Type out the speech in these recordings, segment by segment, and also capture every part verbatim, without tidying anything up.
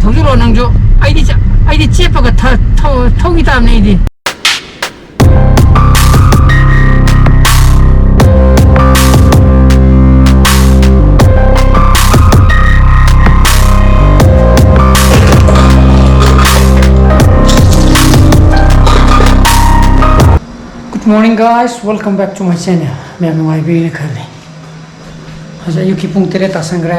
ꯍꯧꯖꯤꯛꯂꯣ ꯅꯪꯁꯨ? ꯑꯩꯗꯤ ꯆ-, ꯑꯩꯗꯤ ꯆꯦꯞꯄꯒ ꯊ-, ꯊꯧ-, ꯊꯧꯈꯤ ꯇꯥꯕꯅꯦ ꯑꯩꯗꯤ꯫ Good morning, guys. Welcome back to my channel. ꯃꯌꯥꯝ ꯅꯨꯡꯉꯥꯏꯕꯤꯔꯤꯅ ꯈꯜꯂꯤ꯫ ꯍꯧꯖꯤꯛ ꯑꯌꯨꯛꯀꯤ ꯄꯨꯡ ꯇꯔꯦꯠ ꯇꯥꯁꯟꯈ꯭ꯔꯦ꯫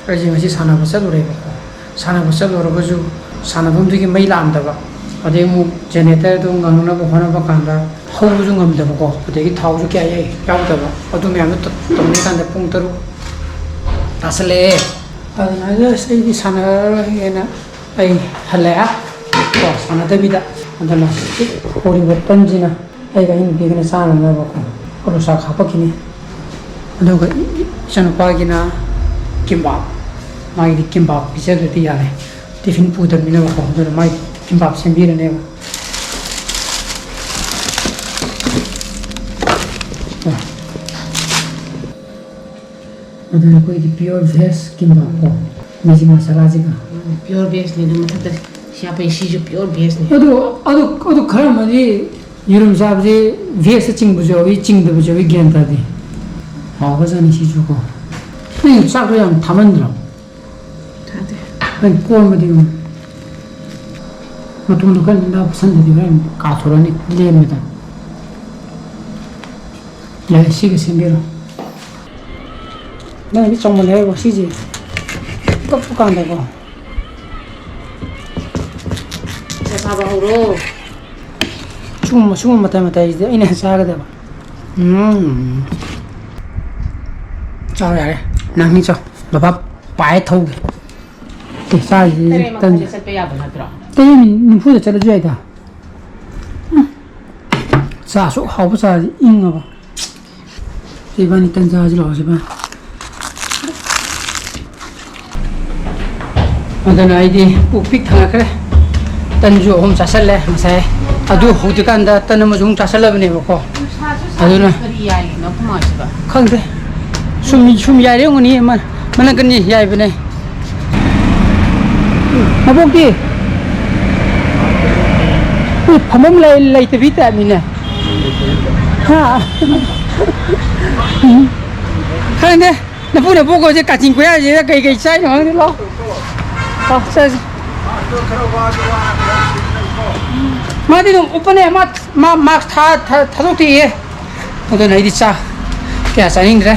ꯑꯩꯁꯦ ꯉꯁꯤ ꯁꯥꯟꯅꯕ ꯆꯠꯂꯨꯔꯦꯕꯀꯣ꯫ ꯁꯥꯟꯅꯕ ꯆꯠꯂꯨꯔꯒꯁꯨ ꯁꯥꯟꯅꯐꯝꯗꯨꯒꯤ ꯃꯩ ꯂꯥꯛꯑꯝꯗꯕ, ꯑꯗꯩ ꯑꯃꯨꯛ generatorꯗꯨ ꯉꯪꯅꯕ ꯍꯣꯠꯅꯕ ꯀꯥꯟꯗ ꯍꯧꯕꯁꯨ ꯉꯝꯗꯕꯀꯣ, ꯑꯗꯒꯤ ꯊꯥꯎꯁꯨ ꯀꯌꯥ ꯌꯥꯎꯗꯕ, ꯑꯗꯨ ꯃꯌꯥꯝꯗꯣ ꯇ-, ꯇꯧꯅꯔꯤꯀꯥꯟꯗ ꯄꯨꯡ ꯇꯔꯨꯛ ꯇꯥꯁꯜꯂꯛꯑꯦ꯫ ꯑꯗꯨꯅ ꯑꯁ ꯑꯩꯗꯤ ꯁꯥꯟꯅꯔꯔꯣꯏꯒꯦꯅ ꯑꯩ ꯍꯜꯂꯛꯑꯦ ꯀꯣ, ꯁꯥꯟꯅꯗꯕꯤꯗ꯫ ꯑꯗꯨꯅ ꯍꯧꯔꯤꯕ ꯇꯟꯁꯤꯅ ꯑꯩꯒ ꯑꯩ ꯅꯨꯄꯤꯒꯅ ꯆꯥꯅꯅꯕꯀꯣ ꯑꯂꯨ ꯁꯥꯛ ꯍꯥꯞꯄꯛꯈꯤꯅꯤ꯫ ꯑꯗꯨꯒ ꯏ-, ꯏ-, ꯏꯆꯥꯅꯨꯄꯥꯒꯤꯅ ꯀꯤꯝꯕꯥꯞ, ꯃꯥꯒꯤꯗꯤ ꯀꯤꯝꯕꯥꯞ ꯄꯤꯖꯗ꯭ꯔꯗꯤ ꯌꯥꯔꯦ, ꯇꯤꯐꯤꯟ ꯄꯨꯗꯕꯅꯤꯅꯕꯀꯣ꯫ ꯑꯗꯨꯅ ꯃꯥꯒꯤ ꯀꯤꯝꯕꯥꯞ ꯁꯦꯝꯕꯤꯔꯅꯦꯕ꯫ ꯑꯗꯨꯅ ꯑꯩꯈꯣꯏꯒꯤ pure veg ꯀꯤꯝꯕꯥꯞ ꯀꯣ, magic ꯃꯁꯥꯂꯥꯁꯤꯒ꯫ Pure vegꯅꯤ, ꯑꯗꯨ ꯃꯊꯛꯇ ꯁꯤ ꯍꯥꯞꯄꯛꯏ, ꯁꯤꯁꯨ pure vegꯅꯤ꯫ ꯑꯗꯨ, ꯑꯗꯨ, ꯑꯗꯨ ꯈꯔ ꯑꯃꯗꯤ ꯌꯦꯔꯨꯝ ꯆꯥꯕꯁꯦ vegꯇ ꯆꯤꯡꯕꯁꯨ ꯌꯥꯎꯏ, ꯆꯤꯡꯗꯕꯁꯨ ꯌꯥꯎꯏ, ꯒ꯭ꯌꯥꯟ ꯇꯥꯗꯦ꯫ ꯍꯥꯎꯕꯖꯥꯠꯅꯤ ꯁꯤꯁꯨ ꯀꯣ꯫ ꯅꯪ ꯆꯥꯛꯇꯣ ꯌꯥꯝ ꯊꯥꯃꯟꯗ꯭ꯔꯣ? ꯊꯥꯗꯦ꯫ ꯅꯪ ꯀꯣꯟꯕꯗꯤ ꯌꯦꯡꯉꯨ꯫ ꯃꯇꯣꯟꯗꯣ ꯈꯔ ꯅꯞꯁꯟꯗꯗꯤ ꯍꯣꯔꯦꯟ ꯀꯥꯊꯣꯔꯛꯑꯅꯤ, ꯂꯦꯝꯃꯦꯗꯅ꯫ ꯌꯥꯔꯦ, ꯁꯤꯒ ꯁꯦꯝꯕꯤꯔꯣ꯫ ꯅꯪꯗꯤ ꯆꯥꯎꯃꯜꯂꯦ ꯍꯥꯏꯕ ꯁꯤꯁꯦ꯫ ꯀꯛꯄ ꯀꯥꯟꯗꯀꯣ꯫ ꯄꯩꯁꯥ ꯊꯥꯕ ꯍꯧꯔꯣ꯫ ꯁꯤꯒꯨꯝꯕ, ꯁꯤꯒꯨꯝꯕ ꯃꯇꯥꯏ ꯃꯇꯥꯏꯁꯤꯗꯤ ꯑꯩꯅ ꯆꯥꯒꯗꯕ꯫ ꯎꯝ꯫ ꯆꯥꯎ ꯌꯥꯔꯦ꯫ ꯅꯪꯅꯤ ꯆꯥꯎ꯫ ꯕꯕꯥ ꯄꯥꯏ ꯊꯧꯒꯦ꯫ ꯑꯦ, ꯆꯥꯔꯤꯁꯤ ꯇꯔꯦꯠ ꯇꯟ-, ꯃꯈꯥꯏꯗ ꯆꯠꯄ ꯌꯥꯕ ꯅꯠꯇ꯭ꯔꯣ? ꯇꯔꯦꯠ ꯃꯤꯅꯤꯠ ꯅꯤꯐꯨꯗ ꯆꯠꯂꯁꯨ ꯌꯥꯏꯗ꯫ ꯎꯝ꯫ ꯆꯥ ꯑꯁꯨꯛ ꯍꯥꯎꯕ ꯆꯥꯁꯤ ꯏꯪꯉꯕ꯫ ꯏꯕꯥꯅꯤ ꯇꯟ ꯆꯥꯁꯤ ꯂꯥꯛꯑꯣ ꯁꯤꯕꯥꯅꯤ꯫ ꯑꯗꯨꯅ ꯑꯩꯗꯤ ꯄꯨꯛ ꯄꯤꯛ ꯊꯟꯒꯠꯈ꯭ꯔꯦ꯫ ꯇꯟꯁꯨ ꯑꯍꯨꯝ ꯆꯥꯁꯤꯜꯂꯦ ꯉꯁꯥꯏ꯫ ꯑꯗꯨ ꯍꯧꯗ꯭ꯔꯤꯀꯥꯟꯗ ꯇꯟ ꯑꯃꯁꯨ ꯑꯃꯨꯛ ꯆꯥꯁꯤꯜꯂꯕꯅꯦꯕꯀꯣ꯫ ꯅꯨꯡꯁꯥꯁꯨ ꯁꯥꯏ, ꯑꯗꯨꯅ ꯀꯔꯤ ꯌꯥꯏꯔꯤꯅꯣ ꯑꯩꯈꯣꯏ ꯃꯥꯁꯤꯕ? ꯈꯪꯗꯦ꯫ ꯁꯨꯝ, ꯁꯨꯝ ꯌꯥꯏꯔꯦ ꯑꯣꯏꯔꯝꯒꯅꯤ, ꯑꯃ ꯃꯅꯪꯒꯟ ꯌꯥꯏꯕꯅꯦ꯫ ꯅꯕꯣꯛꯇꯤ? ꯎꯝ, ꯐꯝꯐꯝ ꯂꯩ-, ꯂꯩꯇꯕꯤ ꯇꯥꯏꯞꯅꯤꯅꯦ꯫ ꯍꯥ? ꯈꯪꯗꯦ꯫ ꯅꯄꯨ ꯅꯄꯣꯛꯀꯁꯦ ꯀꯥꯆꯤꯟ ꯀꯣꯏꯌꯥꯁꯤꯗ ꯀꯩ ꯀꯩ ꯆꯥꯏꯅꯣ ꯈꯪꯗꯦ꯫ ꯂꯥꯎ꯫ ꯂꯥꯎ, ꯆꯥꯁꯤ꯫ ꯃꯥꯗꯤ ꯑꯗꯨꯝ ꯎꯞꯄꯅꯦ꯫ ꯃꯥ, ꯃꯥ ꯃꯥꯛꯁ ꯊꯥ-, ꯊꯥ-, ꯊꯥꯗꯣꯛꯇꯦꯌꯦ꯫ ꯑꯗꯨꯅ ꯑꯩꯗꯤ ꯆꯥ ꯀꯌꯥ ꯆꯥꯅꯤꯡꯗ꯭ꯔꯦ꯫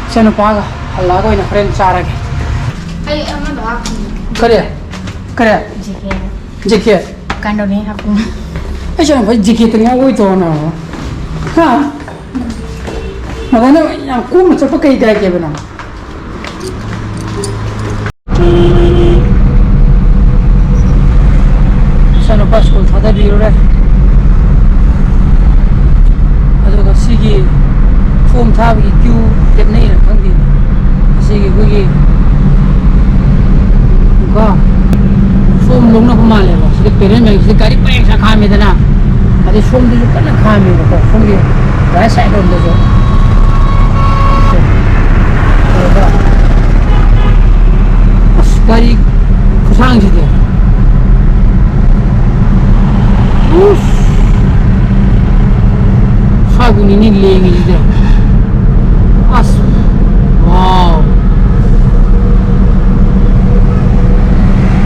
ꯏꯆꯥꯅꯨꯄꯥꯒ ꯍꯜꯂꯛꯑꯒ ꯑꯣꯏꯅ ꯍꯣꯔꯦꯟ ꯆꯥꯔꯒꯦ꯫ ꯑꯩ ꯑꯃꯗꯣ ꯍꯥꯞꯈꯤꯅꯤ꯫ ꯀꯔꯤ? ꯀꯔꯤ? ꯖꯦꯀꯦꯠ꯫ ꯖꯦꯀꯦꯠ? ꯀꯥꯟꯗꯣꯅꯤ ꯍꯥꯞꯈꯤꯅꯤ꯫ ꯑꯩꯁꯨ ꯌꯥꯝ ꯐꯩ, ꯖꯦꯀꯦꯠꯇ ꯉꯥꯎ ꯑꯣꯏ ꯇꯧꯔꯅ꯫ ꯍꯥ? ꯃꯗꯥꯅ ꯌꯥꯝ ꯀꯣꯝꯅ ꯆꯠꯄ ꯀꯩ ꯀꯥꯏꯒꯦꯕ ꯅꯪ? ꯏꯆꯥꯅꯨꯄꯥ ꯁ꯭ꯀꯨꯜ ꯊꯥꯗꯕꯤꯔꯨꯔꯦ꯫ ꯑꯗꯨꯒ ꯁꯤꯒꯤ ꯐꯣꯝ ꯊꯥꯕꯒꯤ ꯀ꯭ꯌꯨ ꯂꯦꯞꯅꯩꯅ ꯈꯪꯗꯦꯅꯦ꯫ ꯑꯁꯤꯒꯤ ꯑꯩꯈꯣꯏꯒꯤ ꯀꯣ, ꯐꯣꯝ ꯂꯧꯅꯕ ꯃꯥꯜꯂꯦꯕ꯫ ꯁꯤꯗ ꯄꯦꯔꯦꯟ ꯃꯌꯥꯝꯁꯤꯗ ꯒꯥꯔꯤ ꯄꯔꯦꯡ ꯁꯥ ꯈꯥꯝꯃꯦꯗꯅ, ꯑꯗꯩ ꯁꯣꯝꯗꯁꯨ ꯀꯟꯅ ꯈꯥꯝꯃꯦꯕꯀꯣ, ꯁꯣꯝꯒꯤ ꯔꯥꯏꯠ ꯁꯥꯏꯠ ꯂꯣꯝꯗꯁꯨ꯫ ꯑꯁ, ꯒꯥꯔꯤ ꯈꯨꯁꯥꯡꯁꯤꯗꯤ꯫ ꯎꯁ꯫ ꯁ꯭ꯋꯥꯏꯕꯨꯛꯅꯤꯅꯦ ꯂꯦꯡꯉꯤꯁꯤꯗꯤ꯫ ꯑꯁ꯫ ꯋꯥꯎ꯫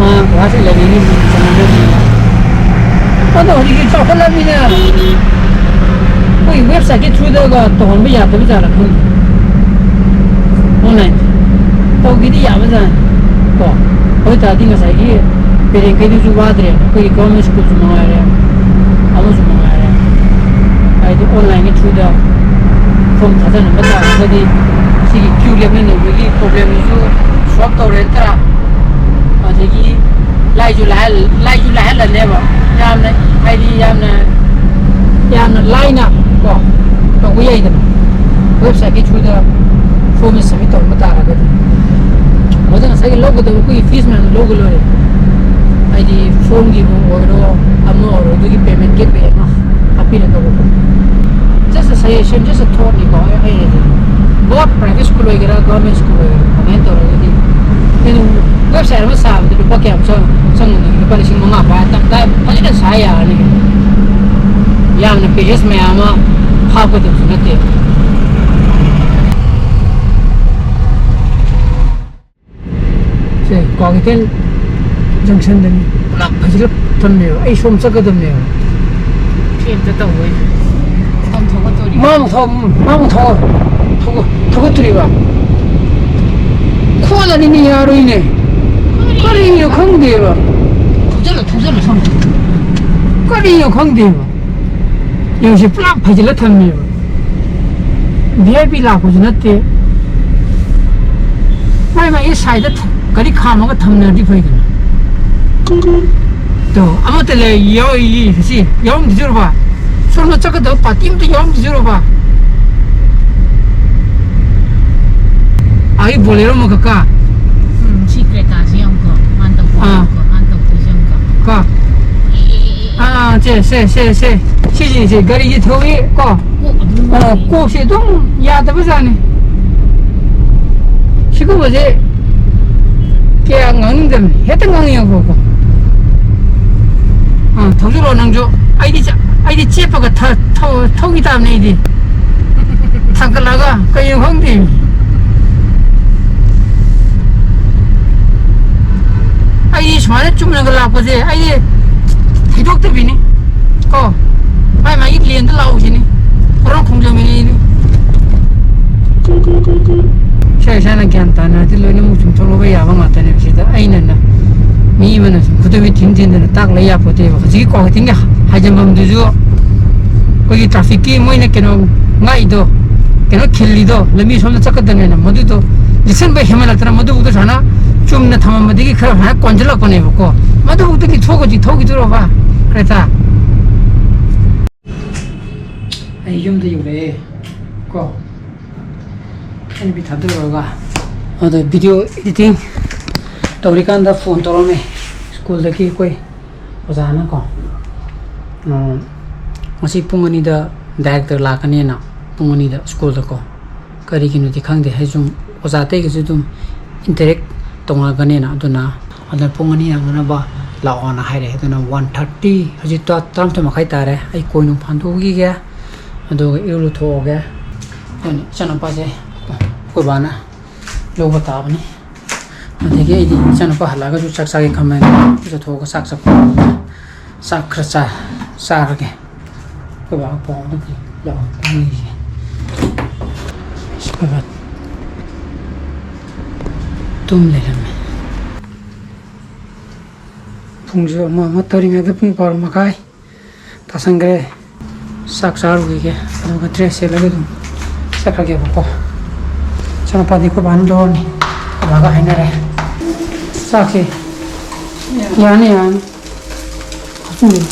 ꯑꯥ, class eleven ꯒꯤ ꯆꯪꯉꯝꯃꯅꯤ꯫ ꯑꯗꯣ ꯍꯧꯖꯤꯛꯇꯤ ꯆꯥꯎꯈꯠꯂꯕꯅꯤꯅ ꯑꯩꯈꯣꯏ website ꯀꯤ through ꯗꯒ ꯇꯧꯍꯟꯕ ꯌꯥꯗꯕ ꯖꯥꯠꯂ ꯈꯪꯗꯦ꯫ Online ꯇꯧꯒꯦꯗꯤ ꯌꯥꯕꯖꯥꯠꯅꯤ ꯀꯣ꯫ ꯑꯗꯨ ꯑꯣꯏ ꯇꯥꯔꯗꯤ ꯉꯁꯥꯏꯒꯤ ꯄꯦꯔꯦꯟꯈꯩꯗꯨꯁꯨ ꯋꯥꯗ꯭ꯔꯦ, ꯑꯩꯈꯣꯏꯒꯤ government school ꯁꯨ ꯃꯉꯥꯏꯔꯦ, ꯑꯃꯁꯨ ꯃꯉꯥꯏꯔꯦ꯫ ꯍꯥꯏꯗꯤ online ꯒꯤ through ꯗ form ꯊꯥꯖꯤꯟꯕ ꯇꯥꯔꯒꯗꯤ ꯁꯤꯒꯤ queue ꯂꯦꯞꯃꯤꯟꯅꯕꯒꯤ problem ꯗꯨꯁꯨ solve ꯇꯧꯔꯦ ꯅꯠꯇ꯭ꯔꯥ? ꯑꯗꯒꯤ ꯂꯥꯏꯁꯨ ꯂꯥꯏꯍꯜ-, ꯂꯥꯏꯁꯨ ꯂꯥꯏꯍꯜꯂꯅꯦꯕ꯫ ꯌꯥꯝꯅ, ꯍꯥꯏꯗꯤ ꯌꯥꯝꯅ, ꯌꯥꯝꯅ ꯂꯥꯏꯅ ꯀꯣ ꯇꯧꯕ ꯌꯥꯏꯗꯅ, website ꯀꯤ through ꯗ form submit ꯇꯧꯔꯝꯕ ꯇꯥꯔꯒꯗꯤ꯫ ꯃꯗꯨ ꯉꯁꯥꯏꯒꯤ ꯂꯧꯒꯗꯕ ꯑꯩꯈꯣꯏꯒꯤ fees ꯃꯌꯥꯝꯗꯣ ꯂꯧꯒ ꯂꯣꯏꯔꯦ꯫ ꯍꯥꯏꯗꯤ form ꯒꯤꯕꯨ ꯑꯣꯏꯔꯣ, ꯑꯃ ꯑꯣꯏꯔꯣ, ꯑꯗꯨꯒꯤ payment gateway ꯑꯃ ꯍꯥꯞꯄꯤꯔꯒꯀꯣ꯫ Just a suggestion, just a thought ꯅꯤꯀꯣ ꯑꯩ ꯍꯥꯏꯁꯦ꯫ Both private school ꯑꯣꯏꯒꯦꯔꯥ, government school ꯑꯣꯏꯒꯦꯔꯥ, ꯑꯗꯨꯃꯥꯏꯅ ꯇꯧꯔꯒꯗꯤ ꯀꯩꯅꯣ, website ꯑꯃ ꯁꯥꯕꯗ ꯂꯨꯄꯥ ꯂꯨꯄꯥ ꯀꯌꯥꯝ ꯆꯪ-, ꯆꯪꯒꯅꯤ? ꯂꯨꯄꯥ ꯂꯤꯁꯤꯡ ꯃꯉꯥ ꯄꯥꯏꯔ ꯇꯞ ꯇꯥꯏ ꯐꯖꯅ ꯁꯥ ꯌꯥꯔꯅꯤ꯫ ꯌꯥꯝꯅ ꯄꯦꯀꯦꯖ ꯃꯌꯥꯝ ꯑꯃ ꯍꯥꯞꯀꯗꯕꯁꯨ ꯅꯠꯇꯦ꯫ ꯁꯦ, ꯀ꯭ꯋꯥꯀꯩꯊꯦꯜ ꯖꯪꯁꯟꯗꯅꯤ꯫ ꯄꯨꯂꯞ ꯐꯖꯤꯜꯂ ꯊꯝꯃꯦꯕ꯫ ꯑꯩ ꯁꯣꯝ ꯆꯠꯀꯗꯕꯅꯦꯕ꯫ ꯁꯤ ꯑꯝꯇ ꯇꯧꯋꯦ꯫ ꯊꯣꯡ ꯊꯣꯛꯂꯛꯇꯣꯔꯤ꯫ ꯃꯥ ꯑꯃꯨꯛ ꯊꯧ-, ꯃꯥ ꯑꯃꯨꯛ ꯊꯧ-, ꯊꯧꯒꯠ-, ꯊꯧꯒꯠꯇꯣꯔꯤꯕ꯫ ꯈꯣꯠꯂꯅꯤꯅꯦ, ꯌꯥꯔꯣꯏꯅꯦ꯫ ꯀꯔꯤꯅꯣ ꯈꯪꯗꯦꯕ꯫ ꯊꯧꯖꯜꯂꯣ, ꯊꯧꯖꯜꯂꯣ, ꯁꯣꯝꯗ꯫ ꯀꯔꯤꯅꯣ ꯈꯪꯗꯦꯕ꯫ ꯌꯦꯡꯁꯤ, ꯄꯨꯂꯞ ꯐꯩꯖꯤꯜꯂ ꯊꯝꯃꯦꯕ꯫ ꯚꯤ ꯑꯥꯏ ꯄꯤ ꯂꯥꯛꯄꯁꯨ ꯅꯠꯇꯦ꯫ ꯃꯥꯏ ꯃꯥꯏꯒꯤ ꯁꯥꯏꯗ ꯊ-, ꯒꯥꯔꯤ ꯈꯥꯝꯃꯒ ꯊꯝꯅꯔꯗꯤ ꯐꯩꯗꯅ꯫ ꯇꯣ, ꯑꯃꯠꯇ ꯂꯩ-, ꯌꯥꯎ-, ꯌꯦ-, ꯁꯤ ꯌꯥꯎꯔꯝꯈꯤꯗꯣꯏꯔꯕ? ꯁꯣꯝꯗ ꯆꯠꯀꯗꯕ ꯄꯥꯔꯇꯤ ꯑꯃꯠꯇ ꯌꯥꯎꯔꯝꯈꯤꯗꯣꯏꯔꯕ? ꯑꯩ ꯕꯣꯂꯦꯔꯣ ꯑꯃꯈꯛꯀ꯫ ꯎꯝ, ꯁꯤ ꯀ꯭ꯔꯦꯇꯥꯁꯤ ꯌꯦꯡꯉꯨꯀꯣ꯫ ꯃꯥꯅ ꯇꯧꯕ ꯑꯥ꯫ ꯌꯦꯡꯉꯨꯀꯣ꯫ ꯃꯥꯅ ꯇꯧꯕꯁꯦ ꯌꯦꯡꯉꯨꯀꯣ꯫ ꯀꯣ꯫ ꯑꯦ, ꯑꯦ, ꯑꯦ, ꯑꯦ꯫ ꯑꯥ, ꯁꯦ, ꯁꯦ, ꯁꯦ, ꯁꯦ꯫ ꯁꯤꯁꯦ, ꯁꯦ, ꯒꯥꯔꯤꯁꯦ ꯊꯧꯏ, ꯀꯣ꯫ ꯀꯣꯛ ꯑꯗꯨꯝ ꯑꯥ, ꯉꯥꯎꯏ꯫ ꯀꯣꯛꯁꯦ ꯑꯗꯨꯝ ꯌꯥꯗꯕꯖꯥꯠꯅꯤ꯫ ꯁꯤꯒꯨꯝꯕꯁꯦ ꯀꯌꯥ ꯉꯥꯡꯅꯤꯡꯗꯕꯅꯤ꯫ ꯍꯦꯛꯇ ꯉꯥꯡꯅꯤꯡꯉꯛꯄꯀꯣ꯫ ꯑꯥ, ꯊꯧꯖꯤꯜꯂꯣ ꯅꯪꯁꯨ꯫ ꯑꯩꯗꯤ ꯆ-, ꯑꯩꯗꯤ ꯆꯦꯞꯄꯒ ꯊ-, ꯊꯧ-, ꯊꯧꯈꯤ ꯇꯥꯕꯅꯤ ꯑꯩꯗꯤ꯫ ꯊꯥꯡꯒꯠꯂꯒ ꯀꯩꯅꯣ ꯈꯪꯗꯦ꯫ ꯑꯩꯗꯤ ꯁꯨꯃꯥꯏꯅ ꯆꯨꯝꯅꯒ ꯂꯥꯛꯄꯁꯦ ꯑꯩꯗꯤ ꯊꯩꯗꯣꯛꯇꯕꯤꯅꯤ꯫ ꯀꯣ, ꯃꯥꯏ ꯃꯥꯒꯤ ꯂꯦꯟꯗ ꯂꯥꯛꯎꯁꯤꯅꯤ꯫ ꯈꯣꯔꯣ ꯈꯣꯡꯖꯣꯝ ꯏꯅꯦꯅꯤ꯫ ꯏꯁꯥ ꯏꯁꯥꯅ ꯒ꯭ꯌꯥꯟ ꯇꯥꯅꯔꯗꯤ ꯂꯣꯏꯅꯃꯛ ꯆꯨꯝꯊꯣꯛꯂꯛꯄ ꯌꯥꯕ ꯉꯥꯛꯇꯅꯦꯕ꯫ ꯁꯤꯗ ꯑꯩꯅ ꯅ-, ꯃꯤ ꯑꯃꯅ ꯁꯨꯝ ꯈꯨꯗꯣꯝꯕꯤ ꯊꯤꯟ ꯊꯤꯟꯗꯅ ꯇꯥꯛ ꯂꯩ ꯌꯥꯄꯣꯠꯇꯦꯕ꯫ ꯍꯧꯖꯤꯛꯀꯤ ꯀ꯭ꯋꯥꯀꯩꯊꯦꯜꯒꯤ ꯍꯥꯏꯖꯟꯐꯝꯗꯨꯁꯨ ꯑꯩꯈꯣꯏꯒꯤ ꯇ꯭ꯔꯥꯐꯤꯛꯀꯤ ꯃꯣꯏꯅ ꯀꯩꯅꯣ ꯉꯥꯛꯏꯗꯣ, ꯀꯩꯅꯣ ꯈꯤꯜꯂꯤꯗꯣ, ꯂꯝꯕꯤ ꯁꯣꯝꯗ ꯆꯠꯀꯗꯕꯅꯦꯅ, ꯃꯗꯨꯗꯣ ꯂꯤꯠꯁꯟꯕ ꯍꯦꯟꯃꯜꯂꯛꯇꯅ ꯃꯗꯨꯕꯨꯗ ꯁꯨꯃꯥꯏꯅ ꯆꯨꯝꯅ ꯊꯝꯃꯝꯕꯗꯒꯤ ꯈꯔ ꯁꯨꯃꯥꯏꯅ ꯀꯣꯟꯁꯤꯜꯂꯛꯄꯅꯦꯕꯀꯣ꯫ ꯃꯗꯨꯕꯨꯛꯇꯒꯤ ꯊꯣꯛꯑꯒꯗꯤ ꯊꯧꯈꯤꯗꯣꯏꯔꯣꯕ? ꯀ꯭ꯔꯦꯇꯥ꯫ ꯑꯩ ꯌꯨꯝꯗ ꯌꯧꯔꯛꯑꯦ ꯀꯣ꯫ ꯑꯩꯅ ꯕꯤ ꯊꯥꯗꯣꯛꯎꯔꯒ ꯑꯗꯣ ꯚꯤꯗꯤꯑꯣ ꯏꯗꯤꯇꯤꯡ ꯇꯧꯔꯤꯀꯥꯟꯗ ꯐꯣꯟ ꯇꯧꯔꯝꯃꯦ ꯁ꯭ꯀꯨꯜꯗꯒꯤ ꯑꯩꯈꯣꯏ ꯑꯣꯖꯥꯅꯀꯣ꯫ ꯑ, "ꯉꯁꯤ ꯄꯨꯡ ꯑꯅꯤꯗ ꯗꯥꯏꯔꯦꯛꯇꯔ ꯂꯥꯛꯀꯅꯦꯅ, ꯄꯨꯡ ꯑꯅꯤꯗ ꯁ꯭ꯀꯨꯜꯗꯀꯣ꯫ ꯀꯔꯤꯒꯤꯅꯣꯗꯤ ꯈꯪꯗꯦ, ꯑꯩ ꯁꯨꯝ ꯑꯣꯖꯥ ꯑꯇꯩꯒꯁꯨ ꯑꯗꯨꯝ ꯏꯟꯇꯔꯦꯛ ꯇꯧꯅꯒꯅꯦꯅ, ꯑꯗꯨꯅ ꯑꯗꯨꯅ ꯄꯨꯡ ꯑꯅꯤ ꯅꯪꯅꯅꯕ ꯂꯥꯛꯑꯣꯅ ꯍꯥꯏꯔꯛꯑꯦ꯫ ꯑꯗꯨꯅ ꯋꯥꯟ ꯊꯥꯔꯇꯤ, ꯍꯧꯖꯤꯛꯇꯣ ꯇꯔꯥꯃꯥꯊꯣꯏ ꯃꯈꯥꯏ ꯇꯥꯔꯦ꯫ ꯑꯩ ꯀꯣꯏ ꯅꯨꯡ ꯐꯥꯟꯗꯣꯛꯈꯤꯒꯦ, ꯑꯗꯨꯒ ꯏꯔꯨ ꯂꯨꯊꯣꯛꯑꯒꯦ꯫ ꯑꯗꯨꯅ ꯏꯆꯥꯅꯨꯄꯥꯁꯦ ꯑꯩꯈꯣꯏ ꯕꯥꯅ ꯂꯧꯕ ꯇꯥꯕꯅꯤ꯫ ꯑꯗꯒꯤ ꯑꯩꯗꯤ ꯏꯆꯥꯅꯨꯄꯥ ꯍꯜꯂꯛꯑꯒꯁꯨ ꯆꯥꯛ ꯆꯥꯒꯦ ꯈꯟꯕꯅꯤ꯫ ꯆꯠꯊꯣꯛꯑꯒ ꯆꯥꯛ ꯆꯥꯛ ꯆꯥꯛ ꯈꯔ ꯆꯥ-, ꯆꯥꯔꯒꯦ꯫ ꯑꯩꯈꯣꯏ ꯕꯥ ꯄꯥꯎ ꯑꯝꯇ ꯄꯤ-, ꯂꯥꯛꯑꯣ, ꯇꯨꯝꯃꯤꯁꯦ꯫ ꯑꯁ, ꯑꯩꯈꯣꯏ ꯕꯥ ꯇꯨꯝ ꯂꯩꯔꯝꯃꯦ꯫ ꯄꯨꯡꯁꯨ ꯑꯃ, ꯑꯃ ꯇꯧꯔꯤꯉꯩꯗ ꯄꯨꯡ ꯕꯥꯔꯣ ꯃꯈꯥꯏ ꯇꯥꯁꯟꯈ꯭ꯔꯦ꯫ ꯆꯥꯛ ꯆꯥꯔꯨꯈꯤꯒꯦ, ꯑꯗꯨꯒ ꯗ꯭ꯔꯦꯁ ꯁꯦꯠꯂꯒ ꯑꯗꯨꯝ ꯆꯠꯈ꯭ꯔꯒꯦꯕꯀꯣ꯫ ꯏꯆꯥꯅꯨꯄꯥꯗꯤ ꯑꯩꯈꯣꯏ ꯕꯥꯅ ꯂꯧꯔꯅꯤ, ꯑꯩꯈꯣꯏ ꯕꯥꯒ ꯍꯥꯏꯅꯔꯦ꯫ ꯆꯥꯛꯁꯦ ꯌꯥꯅꯤ, ꯌꯥꯅꯤ꯫ ꯍꯥꯞꯆꯤꯟꯕꯤꯔꯣ꯫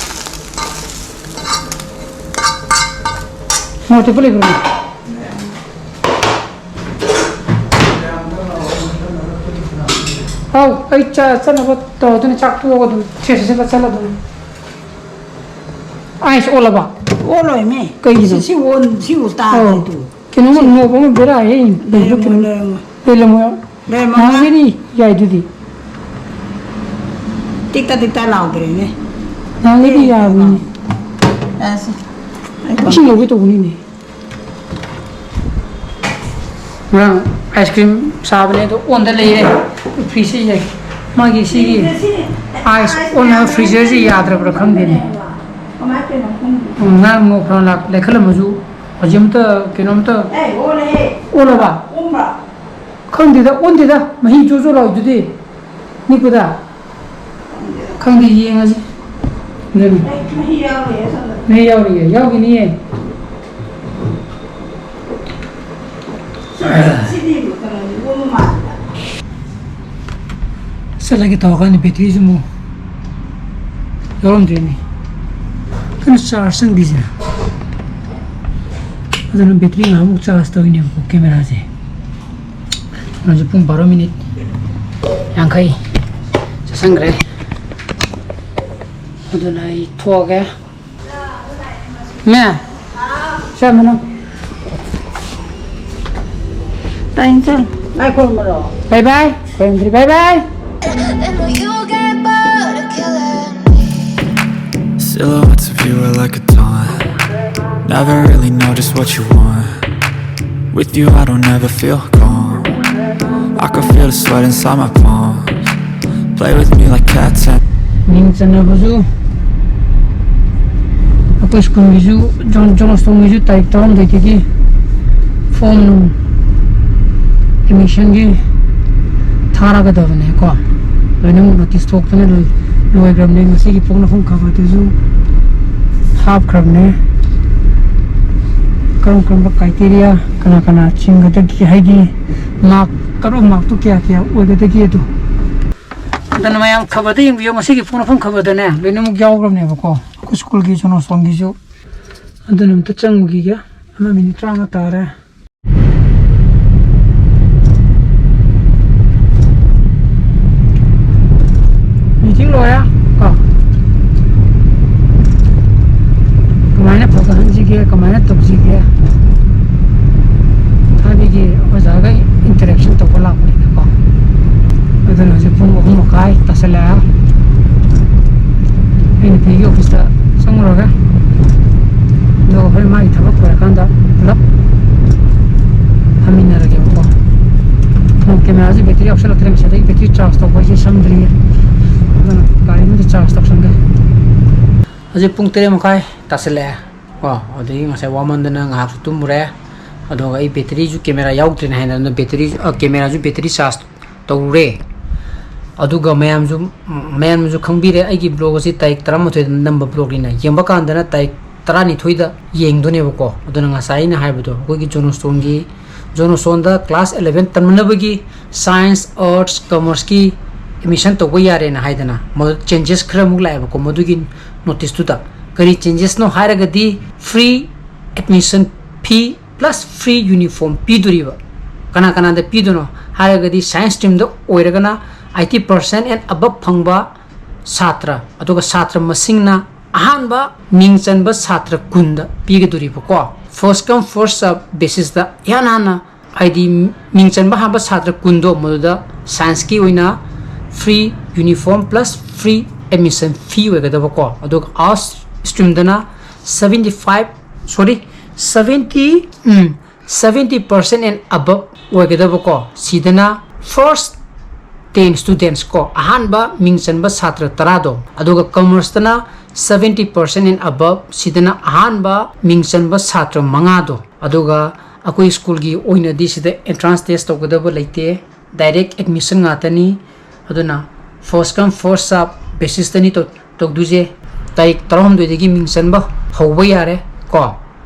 ꯃꯣꯔꯣꯛ ꯑꯇꯦꯛꯄ ꯂꯩꯕ꯭ꯔꯣ? ꯑꯧ, ꯑꯩ ꯆꯥ-, ꯆꯠꯅꯕ ꯇꯧꯔꯗꯣꯏꯅꯤ, ꯆꯥꯛ ꯇꯣꯛꯑꯒ ꯑꯗꯨꯝ ꯁꯦ, ꯁꯦ, ꯁꯦ, ꯆꯠꯂꯗꯣꯏꯅꯤ꯫ ꯑꯥꯏꯁ ꯑꯣꯜꯂꯕ? ꯑꯣꯜꯂꯣꯏꯃꯦ꯫ ꯀꯩꯒꯤꯅꯣ? ꯁꯤ, ꯁꯤ ꯑꯣꯟ-, ꯁꯤ ꯑꯣꯟ ꯇꯥꯔꯦ ꯑꯧ꯫ ꯇꯨ꯫ ꯀꯩꯅꯣꯝꯃ ꯁꯤ ꯅꯣꯞ ꯑꯃ ꯕꯦꯔꯥ ꯍꯦꯛ ꯂꯩꯕ꯭ꯔꯥ ꯂꯩꯔꯝꯃꯣꯏ, ꯀꯩꯅꯣꯝ? ꯂꯩꯔꯝꯃꯣꯏ꯫ ꯂꯩꯔꯝꯃꯣꯏ꯫ ꯂꯩꯔꯝꯃꯣꯏ꯫ ꯅꯍꯥꯟꯒꯩꯗꯤ ꯌꯥꯏꯗꯨꯗꯤ꯫ ꯇꯤꯛꯇ ꯇꯤꯛꯇ ꯂꯥꯎꯗ꯭ꯔꯦꯅꯦ꯫ ꯅꯍꯥꯟꯒꯩꯗꯤ ꯑꯦ, ꯌꯥꯕꯅꯤ꯫ ꯑꯁ꯫ ꯏꯁꯤꯡ ꯂꯧꯒꯦ ꯇꯧꯕꯅꯤꯅꯦ꯫ ꯉꯔꯥꯡ ꯑꯥꯏꯁ ꯀ꯭ꯔꯤꯝ ꯆꯥꯕꯅꯦ, ꯑꯗꯣ ꯑꯣꯟꯗ ꯂꯩꯔꯦ꯫ ꯐ꯭ꯔꯤꯖꯁꯦ ꯌꯥꯏ-, ꯃꯥꯒꯤ ꯁꯤꯒꯤ ꯑꯥꯏꯁ ꯑꯣꯟꯅꯕ ꯐ꯭ꯔꯤꯖꯔꯁꯤ ꯌꯥꯗ꯭ꯔꯕ꯭ꯔꯥ ꯈꯪꯗꯦꯅꯦ꯫ ꯀꯃꯥꯏꯅ ꯇꯧꯔꯤꯅꯣ ꯈꯪꯗꯦ꯫ ꯎꯝ, ꯉꯔꯥꯡ ꯅꯣꯡ ꯐꯅ ꯂꯥꯛ-, ꯂꯩꯈꯠꯂꯝꯃꯁꯨ ꯍꯧꯖꯤꯛ ꯑꯝꯇ ꯀꯩꯅꯣꯝꯇ ꯑꯦ, ꯑꯣꯜꯂꯦꯍꯦ꯫ ꯑꯣꯜꯂꯕ? ꯑꯣꯟꯕ? ꯈꯪꯗꯦꯗ, ꯑꯣꯟꯗꯦꯗ꯫ ꯃꯍꯤ ꯆꯣ ꯆꯣ ꯂꯥꯎꯏꯗꯨꯗꯤ꯫ ꯅꯤꯛꯄꯗ? ꯈꯪꯗꯦ, ꯌꯦꯡꯉꯁꯤ꯫ ꯑꯗꯨꯅꯤ꯫ ꯑꯩ ꯃꯍꯤ ꯌꯥꯎꯔꯤꯌꯦ ꯁꯣꯝꯗ꯫ ꯃꯍꯤ ꯌꯥꯎꯔꯤꯌꯦ? ꯌꯥꯎꯈꯤꯅꯤꯌꯦ꯫ ꯁꯤꯗꯤ, ꯁꯤꯗꯤ ꯀꯩꯅꯣꯁꯦ, ꯑꯣꯟꯕ ꯃꯥꯜꯂꯤꯗ꯫ ꯆꯠꯂꯒꯦ ꯇꯧꯔꯀꯥꯟꯗ ꯕꯦꯇ꯭ꯔꯤꯁꯨ ꯑꯃꯨꯛ ꯌꯥꯎꯔꯝꯗ꯭ꯔꯦꯅꯦ꯫ ꯀꯟꯅ ꯆꯥꯔꯖ ꯆꯪꯗ꯭ꯔꯤꯁꯦ꯫ ꯑꯗꯨꯅ ꯕꯦꯇ꯭ꯔꯤ ꯉꯥꯏꯍꯥꯛꯃꯨꯛ ꯆꯥꯔꯖ ꯇꯧꯔꯤꯅꯦꯕꯀꯣ ꯀꯦꯃꯦꯔꯥꯁꯦ꯫ ꯍꯧꯖꯤꯛ ꯄꯨꯡ ꯕꯥꯔꯣ ꯃꯤꯅꯤꯠ ꯌꯥꯡꯈꯩ ꯆꯠꯁꯟꯈ꯭ꯔꯦ꯫ ꯑꯗꯨꯅ ꯑꯩ ꯊꯣꯛꯑꯒꯦ꯫ ꯃꯦ, ꯆꯠꯂꯣ ꯅꯪ꯫ ꯇꯥꯏ, ꯆꯠꯂꯣ꯫ ꯂꯥꯏ ꯈꯨꯔꯨꯝꯕꯔꯣ? ꯕꯥꯏ ꯕꯥꯏ꯫ ꯈꯨꯔꯨꯝꯗ꯭ꯔꯤ, ꯕꯥꯏ ꯕꯥꯏ꯫ Then will you get bored of killing me? Silhouettes of you are like a taunt. Never really know just what you want. With you, I don't ever feel calm. I can feel the sweat inside my palms. Play with me like cats and ꯅꯤꯡ ꯆꯟꯅꯕꯁꯨ ꯑꯩꯈꯣꯏ ꯁ꯭ꯀꯨꯜꯒꯤꯁꯨ zone zone ꯁ꯭ꯇꯣꯟꯒꯤꯁꯨ ꯇꯥꯔꯤꯛ ꯇꯔꯥꯍꯨꯝꯗꯣꯏꯗꯒꯤ form ꯅꯨꯡ ꯑꯦꯠꯃꯤꯁꯟꯒꯤ ꯊꯥꯔꯒꯗꯕꯅꯦꯀꯣ꯫ ꯂꯣꯏꯅꯃꯛ notice ꯊꯣꯛꯇꯅ ꯂꯣꯏ- ꯂꯣꯏꯈ꯭ꯔꯕꯅꯦ꯫ ꯉꯁꯤꯒꯤ ꯄꯣꯛꯅꯐꯝ ꯈꯕꯔꯗꯨꯁꯨ ꯍꯥꯞꯈ꯭ꯔꯕꯅꯦ꯫ ꯀꯔꯝ ꯀꯔꯝꯕ ꯀ꯭ꯔꯥꯏꯇꯦꯔꯤꯌꯥ, ꯀꯅꯥ ꯀꯅꯥ ꯆꯤꯡꯒꯗꯒꯦ, ꯍꯥꯏꯗꯤ ꯃꯥꯔꯛ ꯀꯠ ꯑꯣꯐ ꯃꯥꯔꯛꯇꯨ ꯀꯌꯥ ꯀꯌꯥ ꯑꯣꯏꯒꯗꯒꯦ ꯑꯗꯣ꯫ ꯑꯗꯨꯅ ꯃꯌꯥꯝ ꯈꯕꯔꯗ ꯌꯦꯡꯕꯤꯌꯣ꯫ ꯉꯁꯤꯒꯤ ꯄꯣꯛꯅꯐꯝ ꯈꯕꯔꯗꯅꯦ ꯂꯣꯏꯅꯃꯛ ꯌꯥꯎꯈ꯭ꯔꯕꯅꯦꯕꯀꯣ꯫ ꯑꯩꯈꯣꯏ ꯁ꯭ꯀꯨꯜꯒꯤ ꯖꯣꯟ ꯁ꯭ꯇꯣꯟꯒꯤꯁꯨ꯫ ꯑꯗꯨꯅ ꯑꯝꯇ ꯆꯪꯉꯨꯈꯤꯒꯦ꯫ ꯑꯃ ꯃꯤꯅꯤꯠ ꯇꯔꯥꯃꯉꯥ ꯇꯥꯔꯦ꯫ ꯃꯤꯇꯤꯡ ꯂꯣꯏꯔꯦ ꯀꯣ꯫ ꯀꯃꯥꯏꯅ ꯐꯒꯠꯍꯟꯁꯤꯒꯦ, ꯀꯃꯥꯏꯅ ꯇꯧꯁꯤꯒꯦ ꯍꯥꯏꯕꯒꯤ ꯑꯣꯖꯥꯒ ꯏꯟꯇꯔꯦꯛꯁꯟ ꯇꯧꯕ ꯂꯥꯛꯄꯅꯤꯅꯀꯣ꯫ ꯑꯗꯨꯅ ꯍꯧꯖꯤꯛ ꯄꯨꯡ ꯑꯍꯨꯝ ꯃꯈꯥꯏ ꯇꯥꯁꯜꯂꯛꯑꯦ꯫ ꯑꯩ ꯅꯨꯄꯤꯒꯤ ꯑꯣꯐꯤꯁꯇ ꯆꯪꯉꯨꯔꯒ, ꯑꯗꯨꯒ ꯍꯣꯔꯦꯟ ꯃꯥꯒꯤ ꯊꯕꯛ ꯂꯣꯏꯔꯀꯥꯟꯗ ꯄꯨꯂꯞ ꯐꯝꯃꯤꯟꯅꯔꯒꯦꯕꯀꯣ꯫ Phone ꯀꯦꯃꯦꯔꯥꯁꯦ battery ꯌꯥꯎꯁꯜꯂꯛꯇ꯭ꯔꯦ꯫ ꯉꯁꯥꯏꯗꯒꯤ ꯕꯦꯇ꯭ꯔꯤ ꯆꯥꯔꯖ ꯇꯧꯕ ꯍꯥꯏꯁꯦ ꯁꯪꯗ꯭ꯔꯤꯌꯦ꯫ ꯑꯗꯨꯅ ꯒꯥꯔꯤ ꯑꯃꯗ ꯆꯥꯔꯖ ꯇꯧꯁꯟꯒꯦ꯫ ꯍꯧꯖꯤꯛ ꯄꯨꯡ ꯇꯔꯦꯠ ꯃꯈꯥꯏ ꯇꯥꯁꯜꯂꯛꯑꯦ ꯀꯣ꯫ ꯑꯗꯒꯤ ꯉꯁꯥꯏ ꯋꯥꯃꯟꯗꯅ ꯉꯥꯏꯍꯥꯛꯁꯨ ꯇꯨꯝꯃꯨꯔꯦ꯫ ꯑꯗꯨꯒ ꯑꯩ ꯕꯦꯇ꯭ꯔꯤꯁꯨ, ꯀꯦꯃꯦꯔꯥ ꯌꯥꯎꯗ꯭ꯔꯦꯅ ꯍꯥꯏꯅ, ꯑꯗꯨꯅ ꯕꯦꯇ꯭ꯔꯤ, ꯑ, ꯀꯦꯃꯦꯔꯥꯁꯨ ꯕꯦꯇ꯭ꯔꯤ ꯆꯥꯔꯖ ꯇꯧꯔꯦ꯫ ꯑꯗꯨꯒ ꯃꯌꯥꯝꯁꯨ, ꯃꯌꯥꯝꯅꯁꯨ ꯈꯪꯕꯤꯔꯦ, ꯑꯩꯒꯤ ꯕ꯭ꯂꯣꯒ ꯑꯁꯤ ꯇꯥꯔꯤꯛ ꯇꯔꯥꯃꯥꯊꯣꯏꯗ ꯅꯝꯕ ꯕ꯭ꯂꯣꯒꯅꯤꯅ꯫ ꯌꯦꯡꯕ ꯀꯥꯟꯗꯅ ꯇꯥꯔꯤꯛ ꯇꯔꯥꯅꯤꯊꯣꯏꯗ ꯌꯦꯡꯗꯣꯏꯅꯦꯕꯀꯣ꯫ ꯑꯗꯨꯅ ꯉꯁꯥꯏ ꯑꯩꯅ ꯍꯥꯏꯕꯗꯣ, ꯑꯩꯈꯣꯏꯒꯤ ꯖꯣꯟ ꯁ꯭ꯇꯣꯟꯒꯤ, ꯖꯣꯟ ꯁ꯭ꯇꯣꯟꯗ ꯀ꯭ꯂꯥꯁ ꯑꯦꯂꯚꯦꯟ ꯇꯝꯅꯅꯕꯒꯤ ꯁꯥꯏꯟꯁ, ꯑꯥꯔꯠꯁ, ꯀꯃꯔꯁꯀꯤ ꯑꯦꯠꯃꯤꯁꯟ ꯇꯧꯕ ꯌꯥꯔꯦꯅ ꯍꯥꯏꯗꯅ, ꯃꯗꯨ ꯆꯦꯟꯖꯦꯁ ꯈꯔꯃꯨꯛ ꯂꯥꯛꯑꯦꯕꯀꯣ꯫ ꯃꯗꯨꯒꯤ ꯅꯣꯇꯤꯁꯇꯨꯗ ꯀꯔꯤ ꯆꯦꯟꯖꯦꯁꯅꯣ ꯍꯥꯏꯔꯒꯗꯤ, ꯐ꯭ꯔꯤ ꯑꯦꯠꯃꯤꯁꯟ ꯐꯤ ꯄ꯭ꯂꯁ ꯐ꯭ꯔꯤ ꯌꯨꯅꯤꯐꯣꯔꯝ ꯄꯤꯗꯣꯔꯤꯕ꯫ ꯀꯅꯥ ꯀꯅꯥꯗ ꯄꯤꯗꯣꯏꯅꯣ ꯍꯥꯏꯔꯒꯗꯤ, ꯁꯥꯏꯟꯁ ꯁ꯭ꯇ꯭ꯔꯤꯝꯗ ꯑꯣꯏꯔꯒꯅ ꯑꯩꯠꯇꯤ ꯄꯥꯔꯁꯦꯟ ꯑꯦꯟ ꯑꯕꯞ ꯐꯪꯕ ꯁꯥꯇ꯭ꯔ, ꯑꯗꯨꯒ ꯁꯥꯇ꯭ꯔ ꯃꯁꯤꯡꯅ ꯑꯍꯥꯟꯕ ꯃꯤꯡ ꯆꯟꯕ ꯁꯥꯇ꯭ꯔ ꯀꯨꯟꯗ ꯄꯤꯒꯗꯣꯔꯤꯕꯀꯣ꯫ ꯐꯥꯔꯁ ꯀꯝ ꯐꯥꯔꯁ ꯁꯔꯚ ꯕꯦꯁꯤꯁꯇ ꯏꯍꯥꯟ ꯍꯥꯟꯅ, ꯍꯥꯏꯗꯤ ꯃꯤꯡ ꯆꯟꯕ ꯍꯥꯟꯕ ꯁꯥꯇ꯭ꯔ ꯀꯨꯟꯗꯣ, ꯃꯗꯨꯗ ꯁꯥꯏꯟꯁꯀꯤ ꯑꯣꯏꯅ free uniform plus free admission fee ꯑꯣꯏꯒꯗꯕꯀꯣ꯫ ꯑꯗꯨꯒ arts streamꯗꯅ seventy five, sorry, seventy, um, seventy percent and above ꯑꯣꯏꯒꯗꯕꯀꯣ꯫ ꯁꯤꯗꯅ first ten students ꯀꯣ, ꯑꯍꯥꯟꯕ ꯃꯤꯡ ꯆꯟꯕ ꯁꯥꯇ꯭ꯔ ꯇꯔꯥꯗꯣ꯫ ꯑꯗꯨꯒ commerceꯇꯅ seventy percent and above, ꯁꯤꯗꯅ ꯑꯍꯥꯟꯕ ꯃꯤꯡ ꯆꯟꯕ ꯁꯥꯇ꯭ꯔ ꯃꯉꯥꯗꯣ꯫ ꯑꯗꯨꯒ ꯑꯩꯈꯣꯏ ꯁ꯭ꯀꯨꯜꯒꯤ ꯑꯣꯏꯅꯗꯤ ꯁꯤꯗ entrance test ꯇꯧꯒꯗꯕ ꯂꯩꯇꯦ, direct admission ꯉꯥꯛꯇꯅꯤ꯫ ꯑꯗꯨꯅ first come first serve basisꯇꯅꯤ ꯇꯧ-, ꯇꯧꯗꯣꯏꯁꯦ꯫ ꯇꯥꯔꯤꯛ ꯇꯔꯥꯍꯨꯝꯗꯣꯏꯗꯒꯤ ꯃꯤꯡ ꯆꯟꯕ ꯍꯧꯕ ꯌꯥꯔꯦ ꯀꯣ,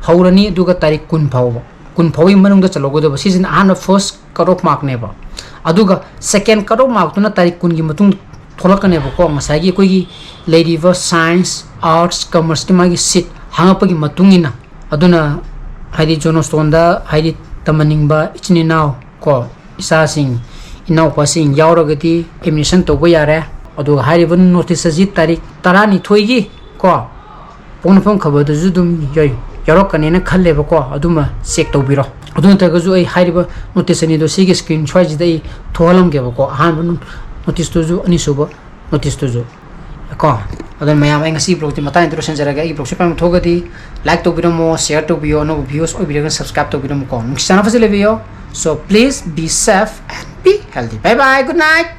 ꯍꯧꯔꯅꯤ꯫ ꯑꯗꯨꯒ ꯇꯥꯔꯤꯛ ꯀꯨꯟ ꯐꯥꯎꯕ, ꯀꯨꯟ ꯐꯥꯎꯕꯒꯤ ꯃꯅꯨꯡꯗ ꯆꯠꯍꯧꯒꯗꯕ꯫ ꯁꯤꯁꯤꯅ ꯑꯍꯥꯟꯕ first cut off markꯅꯦꯕ꯫ ꯑꯗꯨꯒ second cut off markꯇꯨꯅ ꯇꯥꯔꯤꯛ ꯀꯨꯟꯒꯤ ꯃꯇꯨꯡ ꯊꯣꯛꯂꯛꯀꯅꯦꯕꯀꯣ꯫ ꯉꯁꯥꯏꯒꯤ ꯑꯩꯈꯣꯏꯒꯤ ꯂꯩꯔꯤꯕ science, arts, commerceꯀꯤ ꯃꯥꯒꯤ seat ꯍꯥꯡꯉꯛꯄꯒꯤ ꯃꯇꯨꯡ ꯏꯟꯅ꯫ ꯑꯗꯨꯅ ꯍꯥꯏꯗꯤ John Houstonꯗ ꯍꯥꯏꯗꯤ ꯇꯝꯍꯟꯅꯤꯡꯕ ꯏꯆꯤꯟ ꯏꯅꯥꯎ ꯀꯣ, ꯏꯆꯥꯁꯤꯡ, ꯏꯅꯥꯎꯄꯥꯁꯤꯡ ꯌꯥꯎꯔꯒꯗꯤ admission ꯇꯧꯕ ꯌꯥꯔꯦ꯫ ꯑꯗꯨꯒ ꯍꯥꯏꯔꯤꯕ notice ꯑꯁꯤ ꯇꯥꯔꯤꯛ ꯇꯔꯥꯅꯤꯊꯣꯏꯒꯤ ꯀꯣ, ꯄꯣꯛꯅꯐꯝ ꯈꯕꯔꯗꯁꯨ ꯑꯗꯨꯝ ꯌꯥꯎ-, ꯌꯥꯎꯔꯛꯀꯅꯦꯅ ꯈꯜꯂꯦꯕꯀꯣ꯫ ꯑꯗꯨꯃ check ꯇꯧꯕꯤꯔꯣ꯫ ꯑꯗꯨ ꯅꯠꯇ꯭ꯔꯒꯁꯨ ꯑꯩ ꯍꯥꯏꯔꯤꯕ notice ꯑꯅꯤꯗꯣ ꯁꯤꯒꯤ screen ꯁ꯭ꯋꯥꯏꯁꯤꯗ ꯑꯩ ꯊꯣꯛꯍꯜꯂꯝꯒꯦꯕꯀꯣ, ꯑꯍꯥꯟꯕ noticeꯇꯨꯁꯨ, ꯑꯅꯤꯁꯨꯕ noticeꯇꯨꯁꯨ ꯀꯣ꯫ ꯑꯗꯨꯅ ꯃꯌꯥꯝ, ꯑꯩ ꯉꯁꯤ vlogꯁꯦ ꯃꯇꯥꯡꯗ ꯂꯣꯏꯁꯤꯟꯖꯔꯒꯦ꯫ ꯑꯩꯒꯤ vlogꯁꯦ ꯄꯥꯝꯕ ꯊꯣꯛꯑꯒꯗꯤ like ꯇꯧꯕꯤꯔꯝꯃꯣ, share ꯇꯧꯕꯤꯌꯣ, ꯑꯅꯧꯕ viewers ꯑꯣꯏꯕꯤꯔꯒꯅ subscribe ꯇꯧꯕꯤꯔꯝꯃꯨꯀꯣ꯫ ꯅꯨꯡꯁꯤ ꯆꯥꯟꯅꯕ ꯐꯖꯅ ꯂꯩꯕꯤꯌꯣ꯫ So please be safe and be healthy. Bye bye, good night.